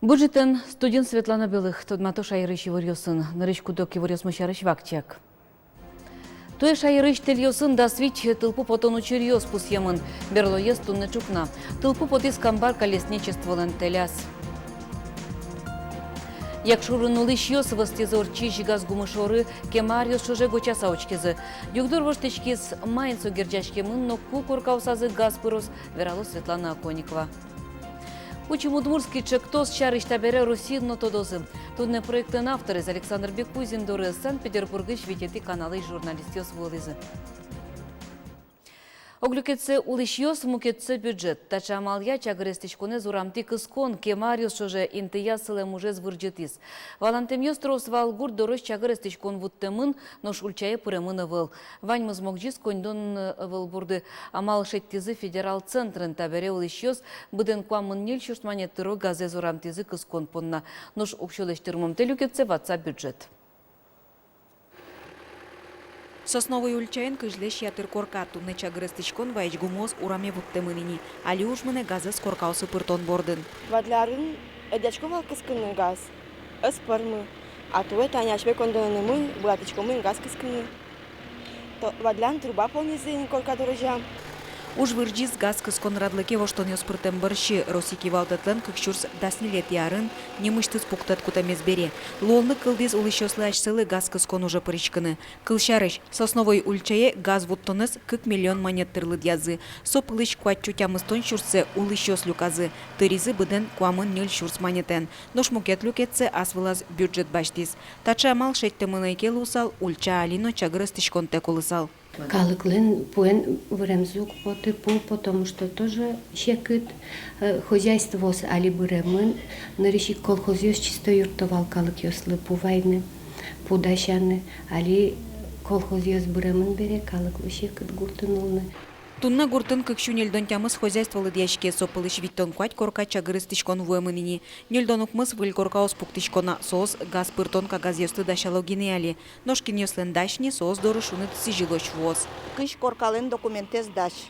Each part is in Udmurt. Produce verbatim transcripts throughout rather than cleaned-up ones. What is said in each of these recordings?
Бур ӝытэн! Студиын Светлана Белых. Тодмато шаерысь иворъёсын. Нырысь куд-ог иворъёсмы сярысь вакчияк. Туэ шаерысь тэльёсын дас вить тылпу потон учыръёс пусъемын. Берлоез туннэ ӵукна. Тылпу потӥз Камбарка лесничестволэн тэляз. Якшурын улӥсьёс вӧзтӥзы ортчись газ гумы шоры, кема аръёс ӵоже гочаса учкизы. Югдур воштӥськиз, маин со герӟаськемын но ку коркаосазы газ пыроз, вералоз Светлана Оконникова. «Учим удмуртский» ӵектос сярысь табере Россиын но тодозы. Туннэ проектэн авторез Александр Бекузин доры Санкт-Петербургысь витетӥ каналысь журналистъёс вуылӥзы. Ог люкетсэ улӥсьёс, мукетсэ бюджет. Таӵе амалъя чагыр эстӥськонэз урамтӥ кыскон кема аръёс ӵоже интыяз сылэм ужез вырӟытӥз. Валантэмъёс трос вал: гурт дорозь чагыр эстӥськон вуттэмын, нош ульчае пыремын ӧвӧл. Ваньмыз могӟиз коньдон ӧвӧл борды. Амал шедьтӥзы федерал центрын. Табере улӥсьёс быдэн куамын ньыль сюрс манет тыро газэз урамтӥзы кыскон понна. Нош уксёлэсь тырмымтэ люкетсэ ватса бюджет. Сосновой ульчаын кызьлэсь ятыр корка. Туннэ чагыр эстӥськон вайись гумыос ураме вуттэмын ини. Али уж мынэ газэз коркаосы пыртон бордын. Вадьларын ӧдъяськом вал кыскыны газ, ӧз пӧрмы. А туэ тани асьме коньдонэнымы быгатӥськомы ини газ кыскыны. То-, вадьлан труба понӥзы ини корка дорозям. Уж вырӟиз газ кыскон радлыке воштонъёс пыртэм бӧрсьы. Россия кивалтэтлэн кык сюрс дас ньылетӥ арын нимысьтыз пуктэт кутэмез бере. Луонлык кылдӥз улӥсьёслы асьсэлы газ кыскон уже пыриськыны. Кылсярысь, Сосновой ульчае газ вуттонэз кык миллион манет тыр лыдъязы. Со пӧлысь куать сю тямыстон сюрссэ улӥсьёс люказы. Тыризы быдэн куамын ньыль сюрс манетэн. Нош мукет люкетсэ ас вылаз бюджет басьтӥз. Таӵе амал шедьтэмын ӧй ке луысал, ульча али но чагыр эстӥськонтэк улысал. Калыклэн пуэн выремзы уг поты, пу, потому что тоже секыт, э, хозяйствоос али быремын. Нырысь ик колхозъёс чисто юртто вал калыкъёслы пу вайыны, пу дасяны. Али колхозъёс быремын бере, калыклы секыт гуртын улыны. Туннэ гуртын кык сю ньыльдон тямыс хозяйство лыдъяське, со пӧлысь витьтон куать корка чагыр эстӥськон вуэмын ини. Ньыльдон укмыс выль коркаос пуктӥсько на, соос газ пыртон кагазъёсты дасяло гинэ али. Нош кинъёслэн дась ни, соос доры шуныт сӥзьылозь вуоз. Кызь коркалэн документэз дась.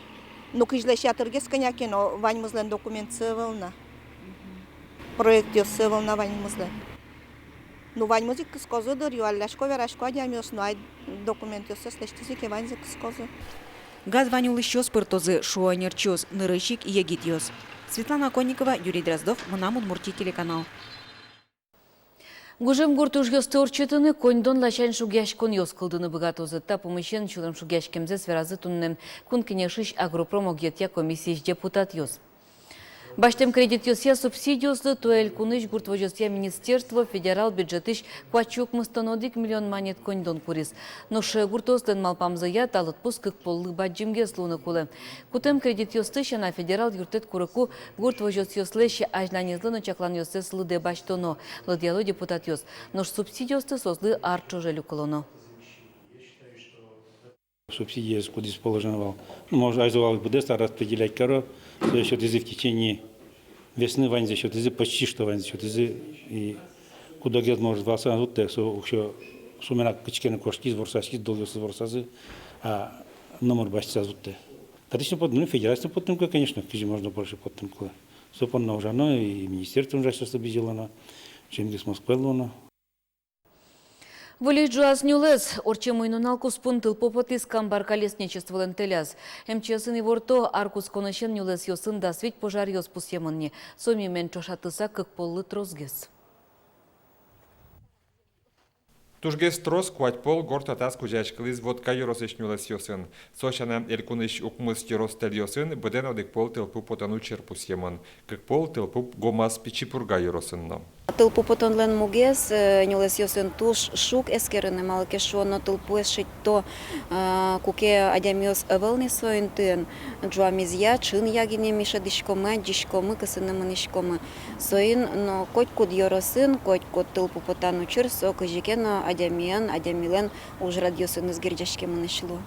Ну, кызьлэсь ятыргес кӧня ке но, ваньмызлэн документсы ӧвӧл на. Проектъёссы ӧвӧл на ваньмызлэн. Ну, ваньмыз ик кыскозы дыр, юаллясько, верасько адямиос, ну, ай документъёссэс лэсьтӥзы ке, ваньзы кыскозы. Газ вань улӥсьёс пыртозы, шуо ӧнерчиос, нырысь ик егитъёс. Светлана Оконникова, Юрий Дроздов, «Мынам Удмуртие» телеканал. Гужем гурт ужъёсты ортчытыны коньдон ласянь шугъяськонъёс кылдыны быгатозы. Та пумысен сюлэмшугъяськемзэс веразы туннэ Кун Кенешысь агропром огъетъя комиссиысь депутатъёс. Басьтэм кредитъёсъя субсидиослы туэ элькунысь гурт возёсъя министерство федерал бюджетысь куать сю укмыстон одӥг миллион манет коньдон куриз. Нош гуртъёслэн малпамзыя, та лыдпус кык поллы бадӟымгес луыны кулэ. Кутэм кредитъёсты сяна, федерал юрттэт курыку гурт возёсъёслэсь азьланезлы но чакланъёссэс лыдэ басьтоно, лыдъяло депутатъёс. Нош субсидиосты соослы ар ӵоже люкылоно. Субсидиез, кудӥз положено вал, ну, может, азьло вал быдэс, а распределять каро, сое сётӥзы в течение весны, ваньзэ сётӥзы, почти что ваньзэ сётӥзы. И куд-огез, может, валсэ ӧз вуттэ, со уксё сумена кытчы ке но кошкиз, ворсаськиз, долгъёсыз ворсазы, а номыр басьтыса ӧз вуттэ. Татысь но поттыны, ну, федеральной поттыны кулэ, конечно, кызьы можно больше поттыны кулэ. Со понна ужано, и министерствоын ужасьёсты бызьылоно, ӵемгес Москвае луоно. Выльысь ӝуаз нюлэс. Ортчем уй-нунал куспын тылпу потӥз Камбарка лесничестволэн тэлязы. МЧС-ын иворто: ар кутсконысен нюлэсъёсын дас вить пожаръёс пусъемын ни. Со мимен ӵошатыса, кык поллы тросгес. Тужгес трос, куать пол, горд атас кузёяськылӥз Вотка ёросысь нюлэсъёсын. Со сяна, элькунысь укмыс ёрос тэльёсын быдэн одӥг пол тылпу потон учыр пусъемын. Кык пол тылпу гомаз Пичи Пурга ёросын но. Тылпу потонлэн мугез, э, нюлэсъёсын туж шуг эскерыны, малы ке шуоно, тылпуэз шедьто, э, куке адямиос ӧвӧл ни со интыын. Ӝуамезъя, ӵынъя гинэ ми шӧдӥськомы, адӟиськомы, кысыны мынӥськомы. Соин но котькуд ёросын котькуд тылпу потан учыр со кызьы ке но адямиен, адямилэн ужрадъёсыныз герӟаськемынысь луо.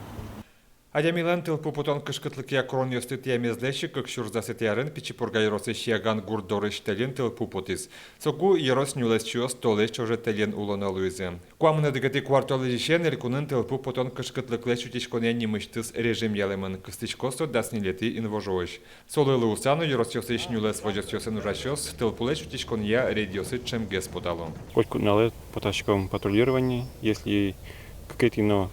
Адямилэн тылпу потон кышкытлыкъя куронъёсты тӥямезлэсь ик кык сюрс дасэтӥ арын Пичи Пурга ёросысь Яган гурт дорысь тэльын тылпу потӥз. Соку ёрос нюлэсчиос толэзь ӵоже тэльын улоно луизы. Куамын одӥгетӥ куартолэзьысен элькунын тылпу потон кышкытлыклэсь утиськонъя нимысьтыз режим ялэмын, кыстӥськоз со дас ньылетӥ инвожоозь. Солы луыса но ёросъёсысь нюлэс возёсъёсын ужасьёс тылпулэсь утиськонъя рейдъёсты ӵемгес потало. Котькуд нуналэ потаськом патрулирование, если кыкетӥ но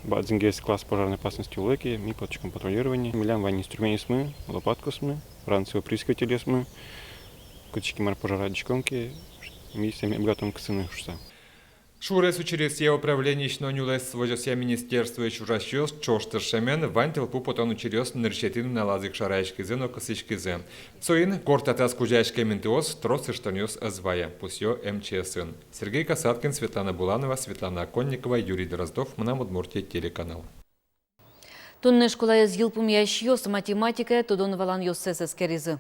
бадӟымгес класс пожарной опасности улэ ке, ми потӥськом патрулирование. Милям вань инструментъёсмы, лопаткаосмы, ранцево-опрыскивательёсмы, кытысь ке мар пожар адӟиськом ке, ми сое быгатом кысыны шуыса. Шугрес учыръёсъя управлениысь но нюлэс возёсъя министерствоысь ужасьёс ӵош тыршемен, вань тылпу потон учыръёс нырысетӥ нуналаз ик шараяськизы но кысӥськизы. Соин, гурт атас кузёяськем интыос трос ыштонъёс ӧз вае, пусъё эм че эсын. Сергей Касаткин, Светлана Буланова, Светлана Оконникова, Юрий Дроздов, «Мынам Удмуртие» телеканал. Туннэ школаез йылпумъясьёс математикая тодон-валанъёссэс эскеризы.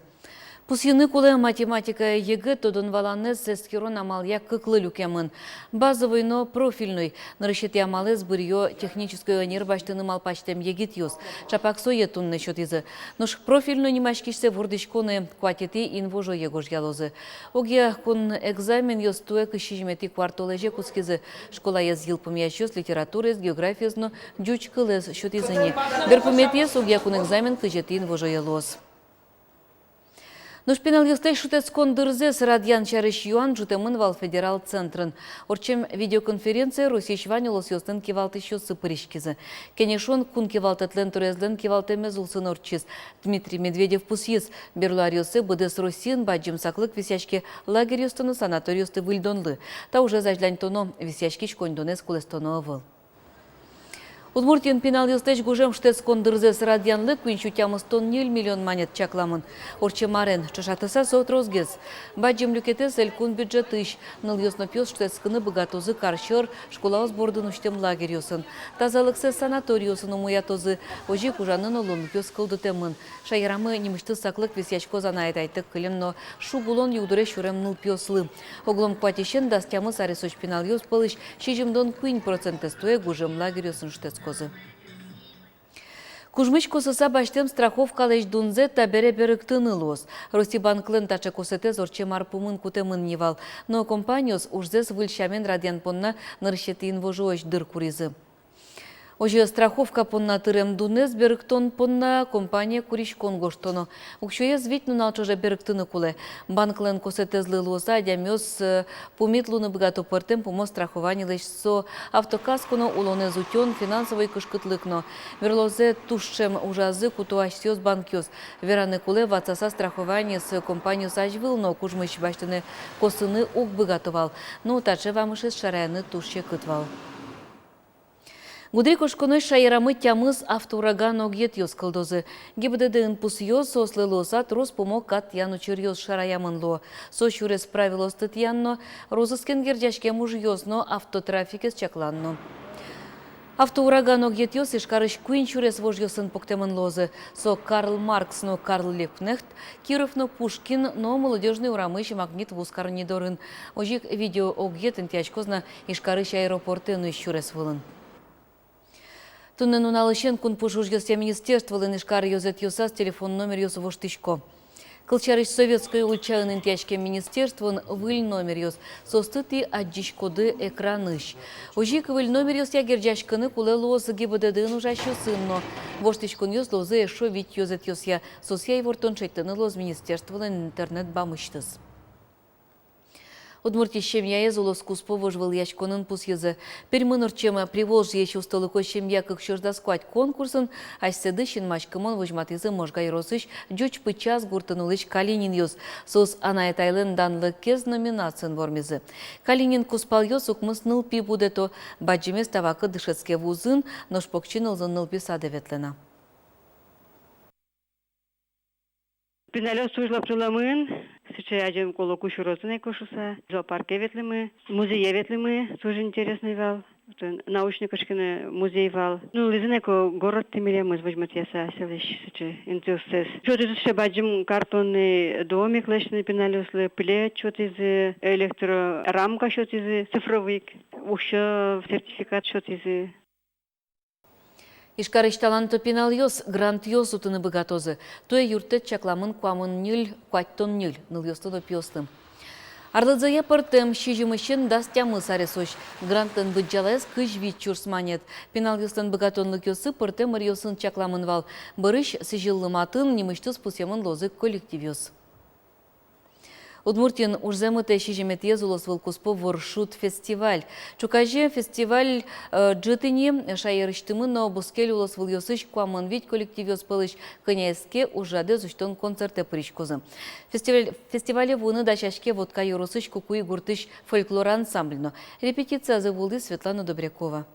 Пусйыны кулэ, математикая ЕГЭ тодон-валанэз эскерон амалъя кыклы люкемын. Базовой но профильной. Нырысетӥ амалэз быръё технической ӧнер басьтыны малпасьтэм егитъёс. Ӵапак сое туннэ сётӥзы. Нош профильной нимаськисьсэ вордӥсько ни куатетӥ инвожое гожъялозы. Огъя кун экзаменъёс туэ кызь сизьыметӥ куартолэзе кутскизы. Школаез йылпумъясьёс литератураез, географиез но ӟуч кылэз сётӥзы ни. Берпуметӥез огъя кун экзамен кызетӥ инвожое луоз. Нош пиналъёслэсь шутэтскон дырзэс радъян сярысь юан ӝутэмын вал федерал центрын. Ортчем видеоконференцие Россиысь вань улосъёслэн кивалтӥсьёссы пыриськизы. Кенешон кун кивалтэтлэн тӧроезлэн кивалтэмез улсын ортчиз. Дмитрий Медведев пусйиз, берло аръёсы быдэс Россиын бадӟым саклык висъяське лагерьёсты но санаториосты выльдонлы. Та ужез азьланьтоно, висъяськись коньдонэз кулэстоно ӧвӧл. Удмуртиын пиналъёслэсь гужем шутэтскон дырзэс радъянлы куинь сю тямыстон ньыль миллион манет чакламын. Ортчем арен ӵошатыса, со тросгес. Бадӟым люкетэз элькун бюджетысь. Нылъёс но пиос шутэтскыны быгатозы кар сьӧр, школаос бордын усьтэм лагерьёсын. Тазалыксэс санаториосын умоятозы. Озьы ик ужаны но луонлыкъёс кылдытэмын. Шаерамы нимысьтыз саклык висъяськоз анай-атайтэк кылем но шуг улон югдуре сюрем нылпиослы. Оглом куатьысен дас тямыс аресозь пиналъёс пӧлысь сизьымдон куинь процентэз туэ гужем лагерьёсын шутэтскозы. Кужмысь косыса басьтэм страховкалэсь дунзэ табере берыктыны луоз. Россибанклэн таӵе косэтэз ортчем ар пумын кутэмын ни вал. Но компаниос ужзэс выль сямен радъян понна нырысетӥ инвожоозь дыр куризы. Озьы страховка понна тырем дунэз берыктон понна компание куриськон гожтоно. Уксёез вить нунал ӵоже берыктыны кулэ. Банклэн косэтэзлы луыса, адямиос, э, пумит луыны быгато пӧртэм пумо страхованилэсь. Со автокаско но, улонэз утён, финансовой кышкытлык но. Берлозэ туж ӵем ужазы куто асьсэос банкъёс. Вераны кулэ, ватсаса страхованиез компаниос азьвыл но кужмысь басьтыны, косыны уг быгато вал. Но таӵе вамышез шараяны туж секыт вал. Гудырикошконозь шаерамы тямыс автоураган огъетъёс кылдозы. ГИБДД-ын пусъё, соослы луыса трос пумо кат тӥян учыръёс шараямын луо. Со сюрес правилоосты тӥян но, розыскен герӟаськем ужъёс но, автотрафикез чаклан но. Автоураган огъетъёс Ижкарысь куинь сюрес вожъёсын пуктэмын луозы. Со Карл Маркс но Карл Либкнехт, Киров но Пушкин но Молодёжной урамысь Магнит вузкарни дорын. Озьы ик видеоогъет интыяськоз на Ижкарысь аэропортын но сюрес вылын. Туннэ нуналысен кун пуш ужъёсъя министерстволэн Ижкар ёзэтъёсаз телефон номеръёс воштӥсько. Кылсярысь, Советской ульчаын интыяськем министерствоын выль номеръёс, соосты тӥ адӟиськоды экранысь. Озьы ик выль номеръёсъя герӟаськыны кулэ луоз ГИБДД-ын ужасьёсын но. Воштӥськонъёс луозы эшшо вить ёзэтъёсъя, соосъя ивортон шедьтыны луоз министерстволэн интернет бамысьтыз. Удмуртиысь семьяез улос куспо вожвылъяськонын пусйизы. Пермын ортчем «Приволжьеысь устолыко семья кык сюрс дас куать» конкурсын асьсэды синмаськымон возьматӥзы Можга ёросысь Ӟуч Пычас гуртын улӥсь Калининъёс. Соос «Анай-атайлэн данлыкез» номинациын вормизы. Калинин кузпалъёс укмыс нылпи будэто. Бадӟымез та вакытэ дышетске вузын, нош покчи нылзын нылпи садэ ветлэ на. Пиналъёс туж лапчылэмын, сыӵе адӟем кулэ, ку сюрозы но ик шуса. Зоопарке ветлӥмы, музее ветлӥмы, туж интересный вал. Отын научный кыӵе ке но музей вал. Ну, лыдзы но ик городты милемыз возьматъяса, селысь сыӵе интыоссэс. Сётӥзы сыӵе бадӟым картонный домик лэсьтыны пиналъёслы, плед сётӥзы, электрорамка сётӥзы, цифровик, уксё сертификат сётӥзы. Ижкарысь таланто пиналъёс грантъёс утыны быгатозы. Туэ юрттэт чакламын куамын ньыль, куатьтон ньыль нылъёслы но пиослы. Арлыдзыя пӧртэм сизьымысен дас тямыс аресозь грантлэн быдӟалаез кызь вить сюрс манет. Пиналъёслэн быгатонлыкъёссы пӧртэм ӧръёсын чакламын вал. Бӧрысь сӥзьыллы матын нимысьтыз пусъемын луозы коллективъёс. Удмуртиын ужзэ мытэ сизьыметӥез улосвылкуспо воршуд фестиваль. Ӵуказе фестиваль, э, ӝыт ини шаерысьтымы но бускель улосвылъёсысь куамын вить коллективъёс пӧлысь кӧняез ке ужрадэз усьтон концертэ пыриськозы. Фестиваль, фестивале вуыны дасяське Вотка ёросысь Кукуй гуртысь фольклор ансамбль но. Репетициязы вуылӥз Светлана Добрякова.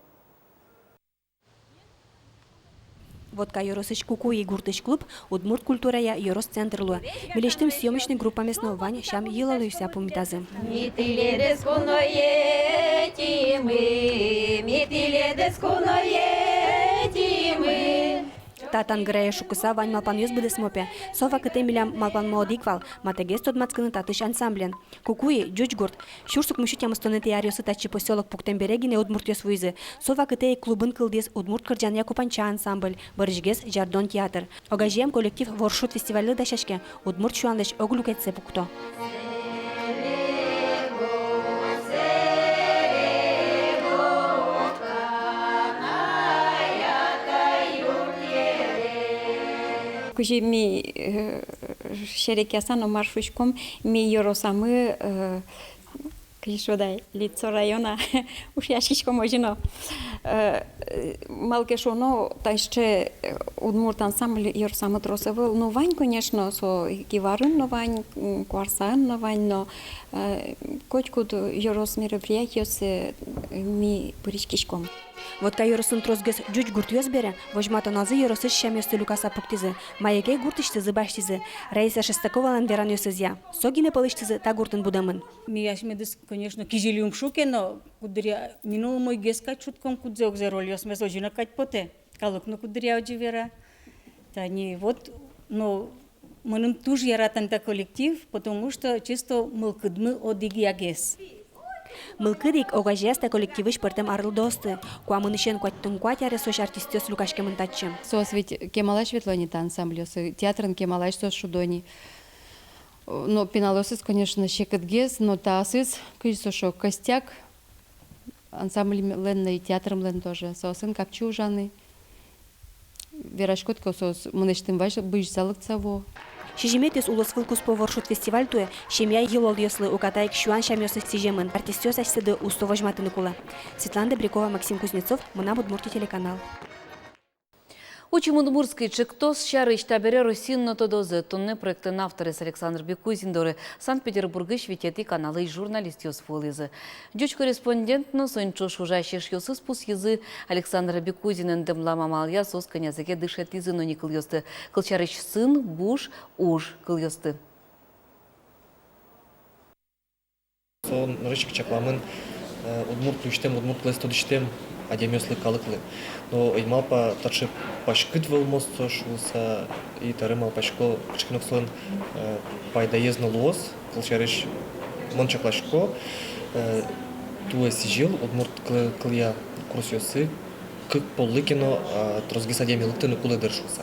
Вотка ёросысь Кукуй гуртысь клуб удмурт культурая ёрос центр луэ. Милесьтым съёмочной группамес но вань сям-йылолъёсъя пумитазы. Ми тӥледыз куное ӧтимы, ми тӥледыз куное ӧтимы. Та тангырае шуккыса вань малпанъёс быдэсмо пе. Со вакытэ милям малпанмы одӥг вал, матэгес тодматскыны татысь ансамблен. Кукуй — ӟуч гурт. Сюрс укмыссю тямыстонэтӥ аръёсы татчы посёлок пуктэм бере гинэ удмуртъёс вуизы. Со вакытэ ик клубын кылдӥз удмурт кырӟанъя «Купанча» ансамбль, бӧрысьгес «Ӟардон» театр. Огазеям коллектив воршуд фестивальлы дасяське, удмурт сюанлэсь ог люкетсэ пукто. Кызьы ми, э, серекъяса но мар шуиськом, ми ёросамы, э, кызьы шуод ай, лицо района, ушъяськиськом озьы но. Э, э, малы ке шуоно, таӵе, э, удмурт ансамбль ёросамы трос ӧвӧл. Ну, вань, конечно, со Киварын но вань, м, Куарсаын но вань, но, э, котькуд ёрос мероприятиосы, э, ми пыриськиськом. Вотка ёросын тросгес ӟуч гуртъёс бере, возьматоназы ёросысь сямъёсты люкаса пуктӥзы, мае ке гуртысьтызы басьтӥзы, Раиса Шестаковалэн веранъёсызъя. Со гинэ пӧлысьтызы та гуртын будэмын. Ми асьмедыз, конечно, кизили ум шуке но, куддыръя ми но умойгес кадь шудӥськом, кудзэ огзэ рольёсмес озьы но кадь потэ. Калык но куддыръя озьы вера. Тани вот, но мыным туж яратэ та коллектив, потому что чисто мылкыдмы одӥгъягес. Мылкыд ик огазеяз та коллективысь пӧртэм арлыдоосты. Куамынысен куатьтон куать аресозь артистъёс люкаськемын татчы. Соос ведь кемалась ветло ни та ансамбльёсы, театрын кемалась соос шудо ни. Но пиналъёсыз, конечно, секытгес, но таосыз, кызьы со шуо, костяк ансамбльлэн но и театрмылэн тоже. Соосын капчи ужаны. Вераськод ке, соос мынэсьтым вазь бызьыса лыктыса вуо. Сизьыметӥез улосвылкуспо воршуд фестиваль туэ семья йылолъёслы, уката ик сюан сямъёслы сӥземын. Артистъёс асьсэды усто возьматыны кулэ. Светлана Добрякова, Максим Кузнецов, «Мынам Удмуртие» телеканал. «Учим удмуртский» ӵектос сярысь табере Россиын но тодозы. Туннэ проектлэн авторез Александр Бекузин доры Санкт-Петербургысь витетӥ каналысь журналистъёс вуылӥзы. Ӟуч корреспондент но соин ӵош ужась эшъёсыз пусйизы: Александр Бекузинэн дэмлам амалъя соос кӧнязэ ке дышетӥзы но ни кылъёсты, кылсярысь, сын, буш, уж кылъёсты. Со нырысь ик чакламын, э, удмурт луисьтэм, удмурт кылэз тодӥсьтэм адямиослы, калыклы. Но ӧй малпа, таӵе паськыт вӧлмоз со шуыса, и табере малпасько, кыӵе ке но солэн, э, пайдаез но луоз, кылсярысь, мон чакласько, э, туэ сӥзьыл удмурт кылэ-, кылъя курсъёсы кык поллы ке но, а, тросгес адями лыктыны кулэ дыр шуыса.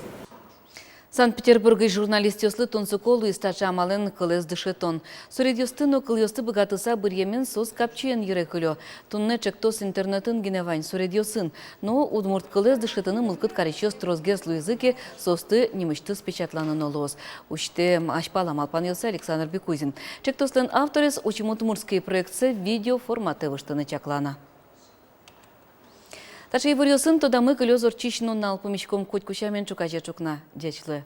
Санкт-Петербургысь журналистъёслы тунсыко луиз таӵе амалэн кылэз дышетон. Суредъёсты но кылъёсты быгатыса быръемен соос капчиен йыре кылё. Туннэ ӵектос интернетын гинэ вань, суредъёсын. Но удмурт кылэз дышетыны мылкыд карисьёс тросгес луизы ке, соосты нимысьтыз печатланы но луоз. Усьтэ азьпала малпанъёссэ Александр Бекузин. Ӵектослэн авторез «Учим удмуртский» проектсэ видео форматэ выжтыны чаклано. Таӵе иворъёсын тодамы кылёз ортчись нунал. Пумиськом котьку сямен ӵуказе ӵукна. Ӟеч луэ.